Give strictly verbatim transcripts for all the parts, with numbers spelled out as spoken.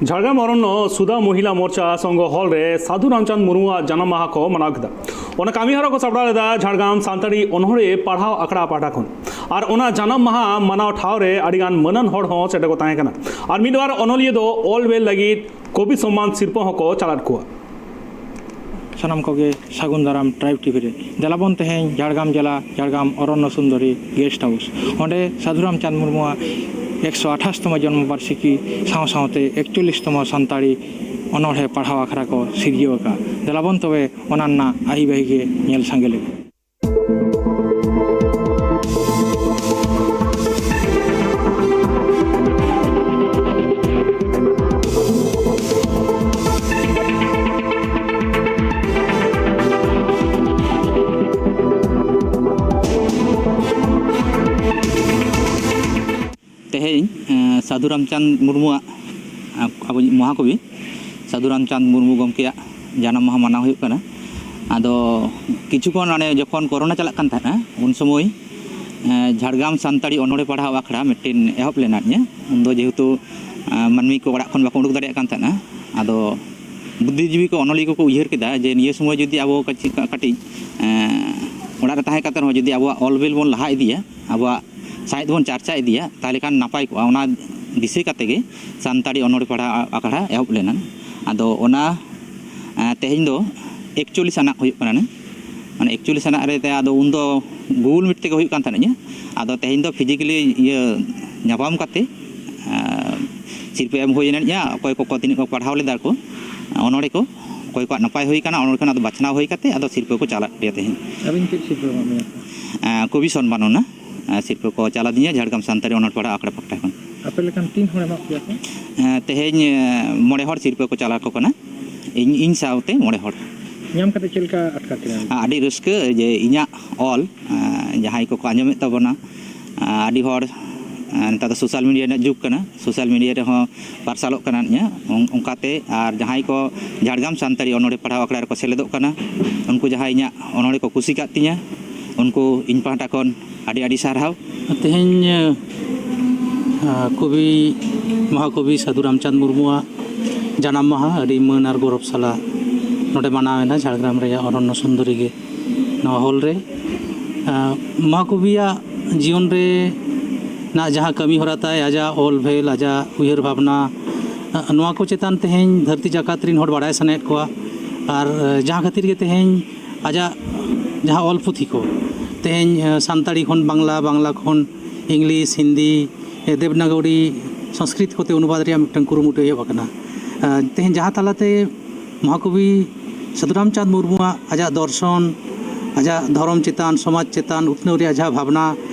ᱡᱷᱟᱲᱜᱨᱟᱢ ᱚᱨᱚᱱᱱᱚ ᱥᱩᱫᱷᱟ ᱢᱚᱦᱤᱞᱟ ᱢᱳᱨᱪᱟ ᱥᱚᱝᱜᱷᱚ hall ᱨᱮ ᱥᱟᱹᱫᱷᱩ ᱨᱟᱢᱪᱟᱸᱫᱽ ᱢᱩᱨᱢᱩᱣᱟᱜ ᱡᱟᱱᱟᱢ ᱢᱟᱦᱟ ᱠᱚ ᱢᱟᱱᱟᱣ ᱠᱮᱫᱟ᱾ ᱚᱱᱟ ᱠᱟᱹᱢᱤ ᱦᱚᱨᱟ ᱠᱚ ᱥᱟᱯᱲᱟᱣ ᱞᱮᱫᱟ ᱡᱷᱟᱲᱜᱨᱟᱢ ᱥᱟᱱᱛᱟᱲᱤ ᱚᱱᱚᱬᱦᱮ ᱯᱟᱲᱦᱟᱣ ᱟᱠᱷᱲᱟ ᱯᱟᱦᱴᱟ ᱠᱷᱚᱱ᱾ ᱟᱨ ᱚᱱᱟ ᱡᱟᱱᱟᱢ ᱢᱟᱦᱟ ᱢᱟᱱᱟᱣ ᱴᱷᱟᱶ ᱨᱮ ᱟᱹᱰᱤᱜᱟᱱ ᱢᱟᱹᱱᱟᱱ ᱦᱚᱲ ᱦᱚᱸ ᱥᱮᱴᱮᱨ ᱠᱚ ᱛᱟᱦᱮᱸ ᱠᱟᱱᱟ᱾ ᱟᱨ ᱢᱤᱫ ᱵᱟᱨ ᱚᱱᱚᱞᱤᱭᱟᱹ ᱫᱚ ᱚᱞ ᱵᱮᱞ ᱞᱟᱹᱜᱤᱫ ᱠᱚᱵᱤ ᱥᱚᱢᱢᱟᱱ ᱥᱤᱨᱯᱟᱹ ᱦᱚᱸᱠᱚ ᱪᱟᱞᱟᱫ ᱠᱚᱣᱟ᱾ ᱥᱟᱱᱟᱢ ᱠᱚᱜᱮ ᱥᱟᱹᱜᱩᱱ ᱫᱟᱨᱟᱢ ᱴᱨᱟᱭᱤᱵᱽ ᱴᱤᱵᱷᱤ ᱨᱮ᱾ ᱫᱮᱞᱟᱵᱚᱱ ᱛᱮᱦᱮᱧ ᱡᱷᱟᱲᱜᱨᱟᱢ ᱡᱮᱞᱟ, ᱡᱷᱟᱲᱜᱨᱟᱢ ᱚᱨᱚᱱᱱᱚ ᱥᱩᱱᱫᱚᱨᱤ ᱜᱮᱥᱴ ᱦᱟᱣᱩᱥ, ᱚᱸᱰᱮ ᱥᱟᱹᱫᱷᱩ ᱨᱟᱢᱪᱟᱸᱫᱽ ᱢᱩᱨᱢᱩᱣᱟᱜ ᱮᱠᱥᱚ ᱟᱴᱷᱟᱥ ᱛᱚᱢᱚ ᱡᱚᱱᱢᱚ ᱵᱟᱨᱥᱤᱠᱤ ᱥᱟᱶ ᱥᱟᱶᱛᱮ ᱮᱠᱪᱚᱞᱞᱤᱥ ᱛᱚᱢᱚ ᱥᱟᱱᱛᱟᱲᱤ ᱚᱱᱚᱬᱦᱮ ᱯᱟᱲᱦᱟᱣ ᱟᱠᱷᱲᱟ ᱠᱚ ᱥᱤᱨᱡᱟᱹᱣ ᱟᱠᱟᱫᱼᱟ᱾ ᱫᱮᱞᱟᱵᱚᱱ ᱛᱚᱵᱮ ᱚᱱᱟ ᱨᱮᱱᱟᱜ ᱟᱹᱦᱤ ᱵᱟᱹᱦᱤ ᱜᱮ ᱧᱮᱞ ᱥᱟᱸᱜᱮ ᱞᱮᱜᱮ᱾ ᱛᱮᱦᱮᱧ, ᱮᱸ, ᱥᱟᱹᱫᱷᱩ ᱨᱟᱢᱪᱟᱸᱫᱽ ᱢᱩᱨᱢᱩᱣᱟᱜ, ᱮᱸ, ᱟᱵᱚ ᱢᱚᱦᱟᱠᱚᱵᱤ ᱥᱟᱹᱫᱷᱩ ᱨᱟᱢᱪᱟᱸᱫᱽ ᱢᱩᱨᱢᱩ ᱜᱚᱢᱠᱮᱭᱟᱜ ᱡᱟᱱᱟᱢ ᱢᱟᱦᱟ ᱢᱟᱱᱟᱣ ᱦᱩᱭᱩᱜ ᱠᱟᱱᱟ᱾ ᱟᱫᱚ ᱠᱤᱪᱷᱩ ᱠᱷᱚᱱ ᱚᱱᱮ ᱡᱚᱠᱷᱚᱱ ᱠᱳᱨᱳᱱᱟ ᱪᱟᱞᱟᱜ ᱠᱟᱱ ᱛᱟᱦᱮᱸᱱᱟ, ᱩᱱ ᱥᱚᱢᱚᱭ, ᱮᱸ, ᱡᱷᱟᱲᱜᱨᱟᱢ ᱥᱟᱱᱛᱟᱲᱤ ᱚᱱᱚᱬᱦᱮ ᱯᱟᱲᱦᱟᱣ ᱟᱠᱷᱲᱟ ᱢᱤᱫᱴᱮᱱ ᱮᱦᱚᱵ ᱞᱮᱱᱟ ᱤᱧᱟᱹᱜ᱾ ᱩᱱᱫᱚ ᱡᱮᱦᱮᱛᱩ, ᱮᱸ, ᱢᱟᱹᱱᱢᱤ ᱠᱚ ᱚᱲᱟᱜ ᱠᱷᱚᱱ ᱵᱟᱠᱚ ᱩᱰᱩᱠ ᱫᱟᱲᱮᱭᱟᱜ ᱠᱟᱱ ᱛᱟᱦᱮᱸᱱᱟ, ᱟᱫᱚ ᱵᱩᱫᱽᱫᱷᱤᱡᱤᱵᱤ ᱠᱚ, ᱚᱱᱚᱞᱤᱭᱟᱹ ᱠᱚᱠᱚ ᱩᱭᱦᱟᱹᱨ ᱠᱮᱫᱟ ᱡᱮ ᱱᱤᱭᱟᱹ ᱥᱚᱢᱚᱭ ᱡᱩᱫᱤ ᱟᱵᱚ ᱠᱟᱹᱴᱤᱡ, ᱠᱟᱹᱴᱤᱡ, ᱮᱸ, ᱚᱲᱟᱜ ᱨᱮ ᱛᱟᱦᱮᱸ ᱠᱟᱛᱮ ᱨᱮᱦᱚᱸ ᱡᱩᱫᱤ ᱟᱵᱚᱣᱟᱜ ᱚᱞ ᱵᱤᱞ ᱵᱚᱱ ᱞᱟᱦᱟ ᱤᱫᱤᱭᱟ, ᱟᱵᱚᱣᱟᱜ ᱥᱟᱶᱦᱮᱫ ᱵᱚᱱ ᱪᱟᱨᱪᱟ ᱤᱫᱤᱭᱟ, ᱛᱟᱦᱚᱞᱮ ᱠᱷᱟᱱ ᱱᱟᱯᱟᱭ ᱠᱚᱜᱼᱟ᱾ ᱚᱱᱟ ᱫᱤᱥᱟᱹ ᱠᱟᱛᱮ ᱜᱮ ᱥᱟᱱᱛᱟᱲᱤ ᱚᱱᱚᱬᱦᱮ ᱯᱟᱲᱦᱟᱣ ᱟᱠᱷᱲᱟ ᱮᱦᱚᱵ ᱞᱮᱱᱟ᱾ ᱟᱫᱚ ᱚᱱᱟ, ᱮᱸ, ᱛᱮᱦᱮᱧ ᱫᱚ ᱮᱠᱪᱚᱞᱞᱤᱥ ᱟᱱᱟᱜ ᱦᱩᱭᱩᱜ ᱠᱟᱱᱟ᱾ ᱢᱟᱱᱮ ᱮᱠᱪᱚᱞᱞᱤᱥ ᱟᱱᱟᱜ ᱨᱮ ᱛᱮ ᱟᱫᱚ ᱩᱱᱫᱚ Google Meet ᱛᱮᱜᱮ ᱦᱩᱭᱩᱜ ᱠᱟᱱ ᱛᱟᱦᱮᱱᱟ᱾ ᱟᱫᱚ ᱛᱮᱦᱮᱧ ᱫᱚ ᱯᱷᱤᱡᱤᱠᱮᱞᱤ ᱤᱭᱟᱹ ᱧᱟᱯᱟᱢ ᱠᱟᱛᱮ, ᱮᱸ, ᱥᱤᱨᱯᱟᱹ ᱮᱢ ᱦᱩᱭ ᱮᱱᱟ᱾ ᱚᱠᱚᱭ ᱠᱚ, ᱠᱚ ᱛᱤᱱᱟᱹᱜ ᱠᱚ ᱯᱟᱲᱦᱟᱣ ᱞᱮᱫᱟ ᱠᱚ, ᱚᱱᱚᱬᱦᱮ ᱠᱚ, ᱚᱠᱚᱭ ᱠᱚᱣᱟᱜ ᱱᱟᱯᱟᱭ ᱦᱩᱭ ᱠᱟᱱᱟ, ᱚᱱᱚᱬᱦᱮ ᱠᱷᱚᱱ ᱟᱫᱚ ᱵᱟᱪᱷᱱᱟᱣ ᱦᱩᱭ ᱠᱟᱛᱮ ᱟᱫᱚ ᱥᱤᱨᱯᱟᱹ ᱠᱚ ᱪᱟᱞᱟᱜ ᱜᱮᱭᱟ ᱛᱮᱦᱮᱧ᱾ ᱟᱹᱵᱤᱱ ᱪᱮᱫ ᱥᱤᱨᱯᱟᱹ ᱮᱢᱟᱜ ᱵᱤᱱᱟ ᱠᱚ? ᱮᱸ, ᱠᱚᱵᱤ ᱥᱚᱱᱢᱟᱱᱚᱱᱟ, ᱮᱸ, ᱥᱤᱨᱯᱟᱹ ᱠᱚ ᱪᱟᱞᱟᱫᱤᱧᱟ ᱡᱷᱟᱲᱜᱨᱟᱢ ᱥᱟᱱᱛᱟᱲᱤ ᱚᱱᱚᱬᱦᱮ ᱯᱟᱲᱦᱟᱣ ᱟᱠᱷᱲᱟ ᱯᱟᱦᱴᱟ ᱠᱷᱚᱱ᱾ ᱟᱯᱮ ᱞᱮᱠᱟᱱ ᱛᱤᱱ ᱦᱚᱲ ᱮᱢᱟᱜ ᱯᱮᱭᱟ ᱠᱚ? ᱮᱸ, ᱛᱮᱦᱮᱧ, ᱮᱸ, ᱢᱚᱬᱮ ᱦᱚᱲ ᱥᱤᱨᱯᱟᱹ ᱠᱚ ᱪᱟᱞᱟᱣ ᱟᱠᱚ ᱠᱟᱱᱟ, ᱤᱧ, ᱤᱧ ᱥᱟᱶᱛᱮ ᱢᱚᱬᱮ ᱦᱚᱲ᱾ ᱧᱟᱢ ᱠᱟᱛᱮ ᱪᱮᱫ ᱞᱮᱠᱟ ᱟᱴᱠᱟᱨ ᱠᱮᱫᱟ? ᱟᱹᱰᱤ ᱨᱟᱹᱥᱠᱟᱹ ᱡᱮ ᱤᱧᱟᱹᱜ ᱚᱞ, ᱮᱸ, ᱡᱟᱦᱟᱸᱭ ᱠᱚᱠᱚ ᱟᱸᱡᱚᱢᱮᱫ ᱛᱟᱵᱚᱱᱟ, ᱮᱸ, ᱟᱹᱰᱤ ᱦᱚᱲ, ᱮᱸ, ᱱᱮᱛᱟᱨ ᱫᱚ ᱥᱳᱥᱟᱞ ᱢᱤᱰᱤᱭᱟ ᱨᱮᱱᱟᱜ ᱡᱩᱜᱽ ᱠᱟᱱᱟ, ᱥᱳᱥᱟᱞ ᱢᱤᱰᱤᱭᱟ ᱨᱮᱦᱚᱸ ᱯᱟᱨᱥᱟᱞᱚᱜ ᱠᱟᱱᱟ ᱤᱧᱟᱹᱜ᱾ ᱚᱱ-, ᱚᱱᱠᱟᱛᱮ ᱟᱨ ᱡᱟᱦᱟᱸᱭ ᱠᱚ ᱡᱷᱟᱲᱜᱨᱟᱢ ᱥᱟᱱᱛᱟᱲᱤ ᱚᱱᱚᱬᱦᱮ ᱯᱟᱲᱦᱟᱣ ᱟᱠᱷᱲᱟ ᱨᱮᱠᱚ ᱥᱮᱞᱮᱫᱚᱜ ᱠᱟᱱᱟ, ᱩᱱᱠᱩ ᱡᱟᱦᱟᱸᱭ ᱤᱧᱟᱹᱜ ᱚᱱᱚᱬᱦᱮ ᱠᱚ ᱠᱩᱥᱤ ᱠᱟᱜ ᱛᱤᱧᱟ, ᱩᱱᱠᱩ ᱤᱧ ᱯᱟᱦᱴᱟ ᱠᱷᱚᱱ ᱟᱹᱰᱤ ᱟᱹᱰᱤ ᱥᱟᱨᱦᱟᱣ᱾ ᱛᱮᱦᱮᱧ, ᱟᱸ, ᱠᱚᱵᱤ ᱢᱚᱦᱟᱠᱚᱵᱤ ᱥᱟᱹᱫᱷᱩ ᱨᱟᱢᱪᱟᱸᱫᱽ ᱢᱩᱨᱢᱩᱣᱟᱜ ᱡᱟᱱᱟᱢ ᱢᱟᱦᱟ ᱟᱹᱰᱤ ᱢᱟᱹᱱ ᱟᱨ ᱜᱚᱨᱚᱵᱽ ᱥᱟᱞᱟᱜ ᱱᱚᱰᱮ ᱢᱟᱱᱟᱣ ᱮᱱᱟ ᱡᱷᱟᱲᱜᱨᱟᱢ ᱨᱮᱭᱟᱜ ᱚᱨᱚᱱᱱᱚ ᱥᱩᱱᱫᱚᱨᱤ ᱜᱮ ᱱᱚᱣᱟ ᱦᱚᱞ ᱨᱮ᱾ ᱟᱸ, ᱢᱚᱦᱟᱠᱚᱵᱤᱭᱟᱜ ᱡᱤᱭᱚᱱ ᱨᱮ ᱱᱟᱜ ᱡᱟᱦᱟᱸ ᱠᱟᱹᱢᱤ ᱦᱚᱨᱟ ᱛᱟᱭ, ᱟᱡᱟᱜ ᱚᱞ ᱵᱷᱮᱞ, ᱟᱡᱟᱜ ᱩᱭᱦᱟᱹᱨ ᱵᱷᱟᱵᱽᱱᱟ, ᱟᱸ, ᱱᱚᱣᱟ ᱠᱚ ᱪᱮᱛᱟᱱ ᱛᱮᱦᱮᱧ ᱫᱷᱟᱹᱨᱛᱤ ᱡᱟᱠᱟᱛ ᱨᱤᱱ ᱦᱚᱲ ᱵᱟᱲᱟᱭ ᱥᱟᱱᱟᱭᱮᱫ ᱠᱚᱣᱟ᱾ ᱟᱨ, ᱟᱸ, ᱡᱟᱦᱟᱸ ᱠᱷᱟᱹᱛᱤᱨ ᱜᱮ ᱛᱮᱦᱮᱧ ᱟᱡᱟᱜ ᱡᱟᱦᱟᱸ ᱚᱞ ᱯᱩᱛᱷᱤ ᱠᱚ ᱛᱮᱦᱮᱧ, ᱟᱸ, ᱥᱟᱱᱛᱟᱲᱤ ᱠᱷᱚᱱ ᱵᱟᱝᱞᱟ, ᱵᱟᱝᱞᱟ ᱠᱷᱚᱱ ᱤᱝᱞᱤᱥ, ᱦᱤᱱᱫᱤ, ᱮ, ᱫᱮᱵᱽᱱᱟᱜᱚᱨᱤ, ᱥᱚᱝᱥᱠᱨᱤᱛ ᱠᱚᱛᱮ ᱚᱱᱩᱵᱟᱫᱽ ᱨᱮᱭᱟᱜ ᱢᱤᱫᱴᱟᱝ ᱠᱩᱨᱩᱢᱩᱴᱩ ᱮᱦᱚᱵ ᱟᱠᱟᱱᱟ᱾ ᱟᱸ, ᱛᱮᱦᱮᱧ ᱡᱟᱦᱟᱸ ᱛᱟᱞᱟᱛᱮ ᱢᱚᱦᱟᱠᱚᱵᱤ ᱥᱟᱹᱫᱷᱩ ᱨᱟᱢᱪᱟᱸᱫᱽ ᱢᱩᱨᱢᱩᱣᱟᱜ ᱟᱡᱟᱜ ᱫᱚᱨᱥᱚᱱ, ᱟᱡᱟᱜ ᱫᱷᱚᱨᱚᱢ ᱪᱮᱛᱟᱱ, ᱥᱚᱢᱟᱡᱽ ᱪᱮᱛᱟᱱ ᱩᱛᱱᱟᱹᱣ ᱨᱮᱭᱟᱜ ᱡᱟᱦᱟᱸ ᱵᱷᱟᱵᱽᱱᱟ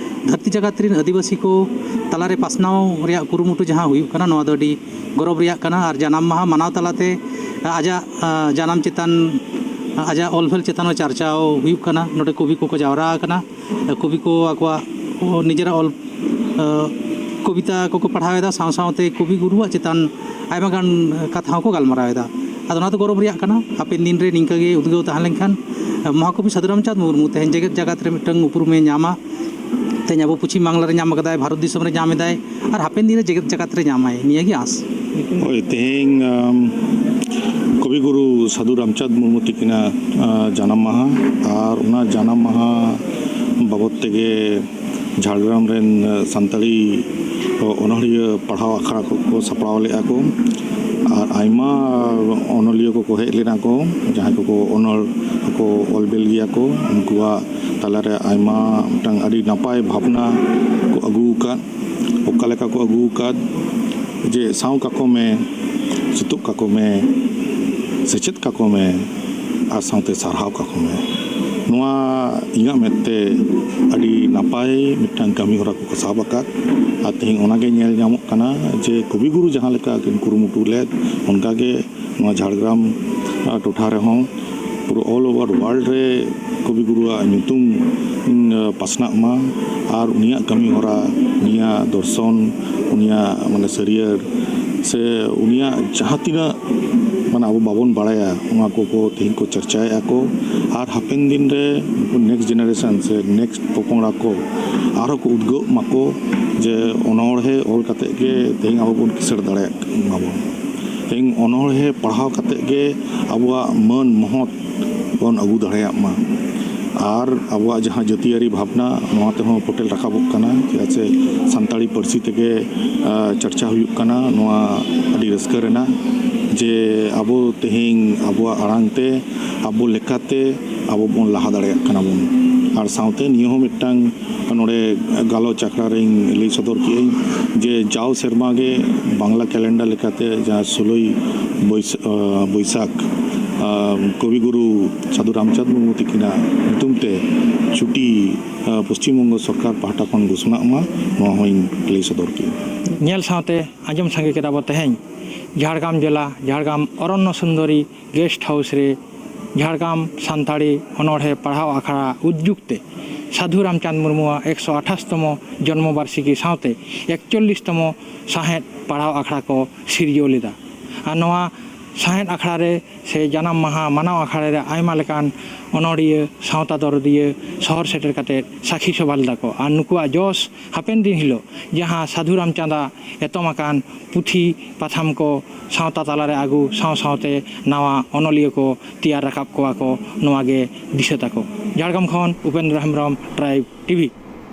ᱫᱷᱟᱹᱨᱛᱤ ᱡᱟᱠᱟᱛ ᱨᱮᱱ ᱟᱹᱫᱤᱵᱟᱹᱥᱤ ᱠᱚ ᱛᱟᱞᱟᱨᱮ ᱯᱟᱥᱱᱟᱣ ᱨᱮᱭᱟᱜ ᱠᱩᱨᱩᱢᱩᱴᱩ ᱡᱟᱦᱟᱸ ᱦᱩᱭᱩᱜ ᱠᱟᱱᱟ, ᱱᱚᱣᱟ ᱫᱚ ᱟᱹᱰᱤ ᱜᱚᱨᱚᱵᱽ ᱨᱮᱭᱟᱜ ᱠᱟᱱᱟ᱾ ᱟᱨ ᱡᱟᱱᱟᱢ ᱢᱟᱦᱟ ᱢᱟᱱᱟᱣ ᱛᱟᱞᱟᱛᱮ ᱟᱡᱟᱜ, ᱟᱸ, ᱡᱟᱱᱟᱢ ᱪᱮᱛᱟᱱ, ᱟᱡᱟᱜ ᱚᱞ ᱵᱷᱮᱞ ᱪᱮᱛᱟᱱ ᱦᱚᱸ ᱪᱟᱨᱪᱟᱣ ᱦᱩᱭᱩᱜ ᱠᱟᱱᱟ᱾ ᱱᱚᱰᱮ ᱠᱚᱵᱤ ᱠᱚᱠᱚ ᱡᱟᱣᱨᱟ ᱟᱠᱟᱱᱟ᱾ ᱠᱚᱵᱤ ᱠᱚ ᱟᱠᱚᱣᱟᱜ ᱱᱤᱡᱮᱨᱟᱜ ᱚᱞ, ᱟᱸ, ᱠᱚᱵᱤᱛᱟ ᱠᱚᱠᱚ ᱯᱟᱲᱦᱟᱣ ᱮᱫᱟ, ᱥᱟᱶ ᱥᱟᱶᱛᱮ ᱠᱚᱵᱤ ᱜᱩᱨᱩᱣᱟᱜ ᱪᱮᱛᱟᱱ ᱟᱭᱢᱟ ᱜᱟᱱ ᱠᱟᱛᱷᱟ ᱦᱚᱸᱠᱚ ᱜᱟᱞᱢᱟᱨᱟᱣ ᱮᱫᱟ᱾ ᱟᱫᱚ ᱚᱱᱟ ᱫᱚ ᱜᱚᱨᱚᱵᱽ ᱨᱮᱭᱟᱜ ᱠᱟᱱᱟ᱾ ᱦᱟᱯᱮᱱ ᱫᱤᱱ ᱨᱮ ᱱᱤᱝᱠᱟᱹ ᱜᱮ ᱩᱫᱽᱜᱟᱹᱣ ᱛᱟᱦᱮᱸ ᱞᱮᱱᱠᱷᱟᱱ, ᱟᱸ, ᱢᱚᱦᱟᱠᱚᱵᱤ ᱥᱟᱹᱫᱷᱩ ᱨᱟᱢᱪᱟᱸᱫᱽ ᱢᱩᱨᱢᱩ ᱛᱮᱦᱮᱧ ᱡᱮᱜᱮᱛ ᱡᱟᱠᱟᱛ ᱨᱮ ᱢᱤᱫᱴᱟᱝ ᱩᱯᱨᱩᱢᱮ ᱧᱟᱢᱟ᱾ ᱛᱮᱦᱮᱧ ᱟᱵᱚ ᱯᱚᱪᱷᱤᱢ ᱵᱟᱝᱞᱟ ᱨᱮ ᱧᱟᱢ ᱟᱠᱟᱫᱟᱭ, ᱵᱷᱟᱨᱚᱛ ᱫᱤᱥᱚᱢ ᱨᱮ ᱧᱟᱢ ᱮᱫᱟᱭ, ᱟᱨ ᱦᱟᱯᱮᱱ ᱫᱤᱱ ᱨᱮ ᱡᱮᱜᱮᱛ ᱡᱟᱠᱟᱛ ᱨᱮ ᱧᱟᱢᱟᱭ, ᱱᱤᱭᱟᱹ ᱜᱮ ᱟᱸᱥ᱾ ᱦᱳᱭ, ᱛᱮᱦᱮᱧ, ᱟᱢ, ᱠᱚᱵᱤ ᱜᱩᱨᱩ ᱥᱟᱹᱫᱷᱩ ᱨᱟᱢᱪᱟᱸᱫᱽ ᱢᱩᱨᱢᱩ ᱛᱤᱠᱤᱱᱟᱜ, ᱟᱸ, ᱡᱟᱱᱟᱢ ᱢᱟᱦᱟ, ᱟᱨ ᱚᱱᱟ ᱡᱟᱱᱟᱢ ᱢᱟᱦᱟ ᱵᱟᱵᱚᱫ ᱛᱮᱜᱮ ᱡᱷᱟᱲᱜᱨᱟᱢ ᱨᱮᱱ, ᱟᱸ, ᱥᱟᱱᱛᱟᱲᱤ ᱚᱱᱚᱲᱦᱤᱭᱟᱹ ᱯᱟᱲᱦᱟᱣ ᱟᱠᱷᱲᱟ ᱠᱚᱠᱚ ᱥᱟᱯᱲᱟᱣ ᱞᱮᱫᱼᱟ ᱠᱚ, ᱟᱨ ᱟᱭᱢᱟ ᱚᱱᱚᱞᱤᱭᱟᱹ ᱠᱚᱠᱚ ᱦᱮᱡ ᱞᱮᱱᱟ ᱠᱚ, ᱡᱟᱦᱟᱸᱭ ᱠᱚᱠᱚ ᱚᱱᱚᱲ ᱠᱚ ᱚᱞ ᱵᱮᱞ ᱜᱮᱭᱟ ᱠᱚ᱾ ᱩᱱᱠᱩᱣᱟᱜ ᱛᱟᱞᱟᱨᱮ ᱟᱭᱢᱟ ᱢᱤᱫᱴᱟᱝ ᱟᱹᱰᱤ ᱱᱟᱯᱟᱭ ᱵᱷᱟᱵᱽᱱᱟ ᱠᱚ ᱟᱹᱜᱩ ᱟᱠᱟᱫ, ᱚᱠᱟ ᱞᱮᱠᱟ ᱠᱚ ᱟᱹᱜᱩ ᱟᱠᱟᱫ, ᱡᱮ ᱥᱟᱶ ᱠᱟᱠᱚ ᱢᱮ, ᱥᱩᱛᱩᱜ ᱠᱟᱠᱚ ᱢᱮ, ᱥᱮᱪᱮᱫ ᱠᱟᱠᱚ ᱢᱮ, ᱟᱨ ᱥᱟᱶᱛᱮ ᱥᱟᱨᱦᱟᱣ ᱠᱟᱠᱚ ᱢᱮ᱾ ᱱᱚᱣᱟ ᱤᱧᱟᱹᱜ ᱢᱮᱫ ᱛᱮ ᱟᱹᱰᱤ ᱱᱟᱯᱟᱭ ᱢᱤᱫᱴᱟᱝ ᱠᱟᱹᱢᱤ ᱦᱚᱨᱟ ᱠᱚᱠᱚ ᱥᱟᱵ ᱟᱠᱟᱫ᱾ ᱟᱨ ᱛᱮᱦᱮᱧ ᱚᱱᱟᱜᱮ ᱧᱮᱞ ᱧᱟᱢᱚᱜ ᱠᱟᱱᱟ ᱡᱮ ᱠᱚᱵᱤᱜᱩᱨᱩ ᱡᱟᱦᱟᱸ ᱞᱮᱠᱟ ᱠᱤᱱ ᱠᱩᱨᱩᱢᱩᱴᱩ ᱞᱮᱫ, ᱚᱱᱠᱟᱜᱮ ᱱᱚᱣᱟ ᱡᱷᱟᱲᱜᱨᱟᱢ, ᱟᱸ, ᱴᱚᱴᱷᱟ ᱨᱮᱦᱚᱸ ᱯᱩᱨᱟᱹ all over world ᱨᱮ ᱠᱚᱵᱤᱜᱩᱨᱩᱣᱟᱜ ᱧᱩᱛᱩᱢ, ᱩᱸ, ᱯᱟᱥᱱᱟᱜ ᱢᱟ, ᱟᱨ ᱩᱱᱤᱭᱟᱜ ᱠᱟᱹᱢᱤ ᱦᱚᱨᱟ, ᱩᱱᱤᱭᱟᱜ ᱫᱚᱨᱥᱚᱱ, ᱩᱱᱤᱭᱟᱜ, ᱢᱟᱱᱮ, ᱥᱟᱹᱨᱭᱟᱹᱲ ᱥᱮ ᱩᱱᱤᱭᱟᱜ ᱡᱟᱦᱟᱸ ᱛᱤᱱᱟᱹᱜ, ᱢᱟᱱᱮ, ᱟᱵᱚ ᱵᱟᱵᱚᱱ ᱵᱟᱲᱟᱭᱟ, ᱚᱱᱟ ᱠᱚᱠᱚ ᱛᱮᱦᱮᱧ ᱠᱚ ᱪᱟᱨᱪᱟᱭᱮᱫᱼᱟ ᱠᱚ᱾ ᱟᱨ ᱦᱟᱯᱮᱱ ᱫᱤᱱ ᱨᱮ ᱩᱱᱠᱩ next generation ᱥᱮ next ᱯᱚᱯᱚᱝᱲᱟ ᱠᱚ ᱟᱨᱦᱚᱸ ᱠᱚ ᱩᱫᱽᱜᱟᱹᱜ ᱢᱟᱠᱚ ᱡᱮ ᱚᱱᱚᱬᱦᱮ ᱚᱞ ᱠᱟᱛᱮᱫ ᱜᱮ ᱛᱮᱦᱮᱧ ᱟᱵᱚ ᱵᱚᱱ ᱠᱤᱥᱟᱹᱬ ᱫᱟᱲᱮᱭᱟᱜ ᱢᱟᱵᱚᱱ᱾ ᱛᱮᱦᱮᱧ ᱚᱱᱚᱬᱦᱮ ᱯᱟᱲᱦᱟᱣ ᱠᱟᱛᱮᱫ ᱜᱮ ᱟᱵᱚᱣᱟᱜ ᱢᱟᱹᱱ ᱢᱚᱦᱚᱛ ᱵᱚᱱ ᱟᱹᱜᱩ ᱫᱟᱲᱮᱭᱟᱜ ᱢᱟ᱾ ᱟᱨ ᱟᱵᱚᱣᱟᱜ ᱡᱟᱦᱟᱸ ᱡᱟᱹᱛᱤᱭᱟᱹᱨᱤ ᱵᱷᱟᱵᱽᱱᱟ, ᱱᱚᱣᱟ ᱛᱮᱦᱚᱸ ᱯᱷᱚᱴᱮᱞ ᱨᱟᱠᱟᱵᱚᱜ ᱠᱟᱱᱟ, ᱪᱮᱫᱟᱜ ᱥᱮ ᱥᱟᱱᱛᱟᱲᱤ ᱯᱟᱹᱨᱥᱤ ᱛᱮᱜᱮ, ᱟ, ᱪᱟᱨᱪᱟ ᱦᱩᱭᱩᱜ ᱠᱟᱱᱟ᱾ ᱱᱚᱣᱟ ᱟᱹᱰᱤ ᱨᱟᱹᱥᱠᱟᱹ ᱨᱮᱱᱟᱜ ᱡᱮ ᱟᱵᱚ ᱛᱮᱦᱮᱧ ᱟᱵᱚᱣᱟᱜ ᱟᱲᱟᱝ ᱛᱮ, ᱟᱵᱚ ᱞᱮᱠᱟᱛᱮ ᱟᱵᱚ ᱵᱚᱱ ᱞᱟᱦᱟ ᱫᱟᱲᱮᱭᱟᱜ ᱠᱟᱱᱟ ᱵᱚᱱ᱾ ᱟᱨ ᱥᱟᱶᱛᱮ ᱱᱤᱭᱟᱹ ᱦᱚᱸ ᱢᱤᱫᱴᱟᱝ ᱱᱚᱰᱮ ᱜᱟᱞᱚᱪ ᱟᱠᱷᱲᱟ ᱨᱮᱧ ᱞᱟᱹᱭ ᱥᱚᱫᱚᱨ ᱠᱮᱜᱼᱟᱹᱧ ᱡᱮ ᱡᱟᱣ ᱥᱮᱨᱢᱟ ᱜᱮ ᱵᱟᱝᱞᱟ calendar ᱞᱮᱠᱟᱛᱮ ᱡᱟᱦᱟᱸ ᱥᱳᱞᱳᱭ ᱵᱟᱹᱭᱥ-, ᱟ, ᱵᱟᱹᱭᱥᱟᱠᱷ, ᱟ, ᱠᱚᱵᱤᱜᱩᱨᱩ ᱥᱟᱹᱫᱷᱩ ᱨᱟᱢᱪᱟᱸᱫᱽ ᱢᱩᱨᱢᱩ ᱛᱤᱠᱤᱱᱟᱜ ᱧᱩᱛᱩᱢ ᱛᱮ ᱪᱷᱩᱴᱤ, ᱟ, ᱯᱚᱥᱪᱤᱢ ᱵᱚᱝᱜᱚ ᱥᱚᱨᱠᱟᱨ ᱯᱟᱦᱴᱟ ᱠᱷᱚᱱ ᱜᱷᱳᱥᱚᱱᱟᱜ ᱢᱟ, ᱱᱚᱣᱟ ᱦᱚᱸᱧ ᱞᱟᱹᱭ ᱥᱚᱫᱚᱨ ᱠᱮᱜᱼᱟ᱾ ᱧᱮᱞ ᱥᱟᱶᱛᱮ ᱟᱸᱡᱚᱢ ᱥᱟᱸᱜᱮ ᱠᱮᱫᱟ ᱵᱚ ᱛᱮᱦᱮᱧ ᱡᱷᱟᱲᱜᱨᱟᱢ ᱡᱮᱞᱟ, ᱡᱷᱟᱲᱜᱨᱟᱢ ᱚᱨᱚᱱᱱᱚ ᱥᱩᱱᱫᱚᱨᱤ guest house ᱨᱮ ᱡᱷᱟᱲᱜᱨᱟᱢ ᱥᱟᱱᱛᱟᱲᱤ ᱚᱱᱚᱬᱦᱮ ᱯᱟᱲᱦᱟᱣ ᱟᱠᱷᱲᱟ ᱩᱫᱽᱡᱩᱜᱽ ᱛᱮ ᱥᱟᱹᱫᱷᱩ ᱨᱟᱢᱪᱟᱸᱫᱽ ᱢᱩᱨᱢᱩᱣᱟᱜ ᱮᱠᱥᱚ ᱟᱴᱷᱟᱥ ᱛᱚᱢᱚ ᱡᱚᱱᱢᱚ ᱵᱟᱨᱥᱤᱠᱤ ᱥᱟᱶᱛᱮ ᱮᱠᱪᱚᱞᱞᱤᱥ ᱛᱚᱢᱚ ᱥᱟᱶᱦᱮᱫ ᱯᱟᱲᱦᱟᱣ ᱟᱠᱷᱲᱟ ᱠᱚ ᱥᱤᱨᱡᱟᱹᱣ ᱞᱮᱫᱟ᱾ ᱟᱨ ᱱᱚᱣᱟ ᱥᱟᱶᱦᱮᱫ ᱟᱠᱷᱲᱟ ᱨᱮ ᱥᱮ ᱡᱟᱱᱟᱢ ᱢᱟᱦᱟ ᱢᱟᱱᱟᱣ ᱟᱠᱷᱲᱟ ᱨᱮ ᱟᱭᱢᱟ ᱞᱮᱠᱟᱱ ᱚᱱᱚᱲᱤᱭᱟᱹ, ᱥᱟᱶᱛᱟ ᱫᱚᱨᱚᱫᱤᱭᱟᱹ ᱥᱚᱦᱚᱨ ᱥᱮᱴᱮᱨ ᱠᱟᱛᱮ ᱥᱟᱹᱠᱷᱤ ᱥᱚᱵᱷᱟ ᱞᱮᱫᱟ ᱠᱚ᱾ ᱟᱨ ᱱᱩᱠᱩᱣᱟᱜ ᱡᱚᱥ ᱦᱟᱯᱮᱱ ᱫᱤᱱ ᱦᱤᱞᱳᱜ ᱡᱟᱦᱟᱸ ᱥᱟᱹᱫᱷᱩ ᱨᱟᱢᱪᱟᱸᱫᱽ ᱟᱜ ᱮᱛᱚᱢ ᱟᱠᱟᱱ ᱯᱩᱛᱷᱤ ᱯᱟᱛᱷᱟᱢ ᱠᱚ ᱥᱟᱶᱛᱟ ᱛᱟᱞᱟᱨᱮ ᱟᱹᱜᱩ ᱥᱟᱶ ᱥᱟᱶᱛᱮ ᱱᱟᱣᱟ ᱚᱱᱚᱞᱤᱭᱟᱹ ᱠᱚ ᱛᱮᱭᱟᱨ ᱨᱟᱠᱟᱵ ᱠᱚᱣᱟ ᱠᱚ, ᱱᱚᱣᱟ ᱜᱮ ᱫᱤᱥᱟᱹ ᱛᱟᱠᱚ᱾ ᱡᱷᱟᱲᱜᱨᱟᱢ ᱠᱷᱚᱱ ᱩᱯᱮᱱᱫᱨᱚ ᱦᱮᱢᱵᱨᱚᱢ, Tribe TV᱾